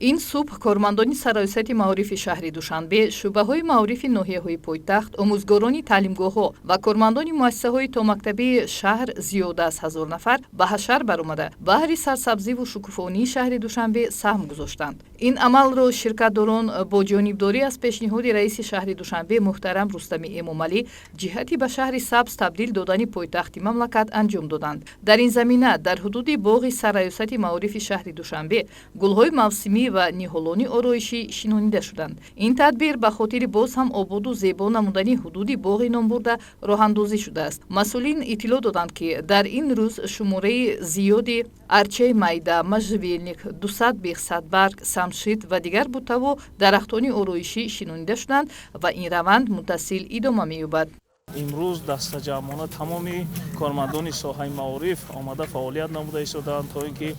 Ин субҳ кормандони Сарраёсати маорифи шаҳри Душанбе, шӯъбаҳои маорифи ноҳияҳои пойтахт, омӯзгорони таълимгоҳҳо ва кормандони муассисаҳои томактабии шаҳр зиёда аз 1000 нафар ба ҳашар баромада, баҳри сарсабзиву шукуфонии шаҳри Душанбе саҳм гузоштанд. Ин амалро ширкатдорон бо ҷонибдорӣ аз пешниҳоди раиси шаҳри Душанбе муҳтарам Рустами Эмомалӣ ҷиҳати ба шаҳри сабз табдил додани пойтахти мамлакат анҷом доданд. Дар ин замина дар ҳудуди боғи Сарраёсати маорифи шаҳри Душанбе гулҳои мавсимӣ ва ниҳолони ороишӣ шинонида шуданд. Ин тадбир ба хотири боз ҳам ободу зебо намудани ҳудуди боғи номбурда роҳандозӣ шудааст. Масъулин иттилоъ доданд, ки дар ин рӯз шумораи зиёди арчаи майда, можжевельник, 200 бех садбарг, самшит ва дигар буттаву дарахтони ороишӣ шинонида шуданд ва ин раванд мутасил идома меёбад. Имрӯз дастаҷамъона тамоми кормандони соҳаи маориф омада фаъолият намуда истодаанд, то ин ки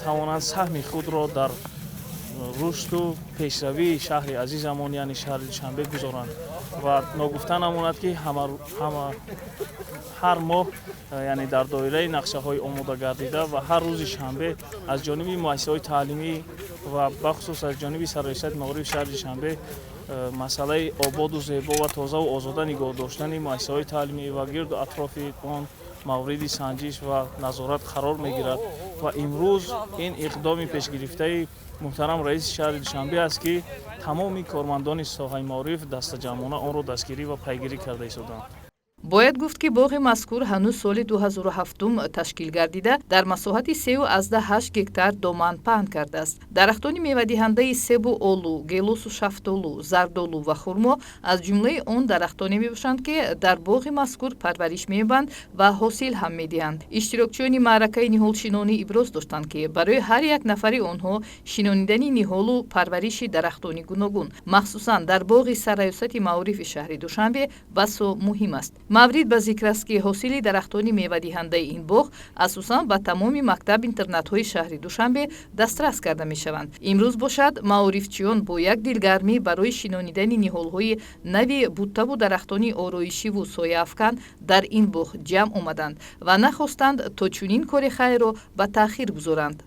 тавонанд саҳми худро дар рушду пешравии шаҳри азизамон, яъне шаҳри Душанбе, гузоранд. Ва ногуфта намонад, ки ҳар моҳ, яъне дар доираи нақшаҳои омода гардида ва ҳар рӯзи шанбе аз ҷониби муассисаҳои таълимӣ ва бахусус аз ҷониби Сарраёсати маорифи шаҳри Душанбе масъалаи ободу зебо ва тозаву озода нигоҳ доштани муассисаҳои таълимӣ ва гирду атрофи он мавриди санҷиш ва назорат қарор мегирад. Ва имрӯз ин иқдоми пешгирифтаи муҳтарам раиси шаҳри Душанбе аст, ки тамоми кормандони соҳаи маориф дастаҷамъона онро дастгирӣ ва пайгирӣ карда истодаанд. Бояд гуфт, ки боғи мазкур ҳанӯз соли 2007 ташкил гардида, дар масоҳати 3,8 гектар доман паҳн кардааст. Дарахтони мевадиҳандаи себу олу, гелосу шафтолу, зардолу ва хурмо аз ҷумлаи он дарахтоне мебошанд, ки дар боғи мазкур парвариш меёбанд ва ҳосил ҳам медиҳанд. Иштирокчиёни маъракаи ниҳолшинонӣ иброз доштанд, ки барои ҳар як нафари онҳо шинонидани ниҳолу парвариши дарахтони гуногун, махсусан дар боғи Сарраёсати маорифи шаҳри Душанбе, басо муҳим аст. Маврид ба зикр аст, ки ҳосили дарахтони мевадиҳандаи ин боғ асосан ба тамоми мактаб-интернатҳои шаҳри Душанбе дастрас карда мешаванд. Имрӯз бошад, маорифчиён бо як дилгармӣ барои шинонидани ниҳолҳои нави буттаву дарахтони ороишиву сояафкан дар ин боғ ҷамъ омаданд ва нахостанд, то чунин кори хайрро ба таъхир гузоранд.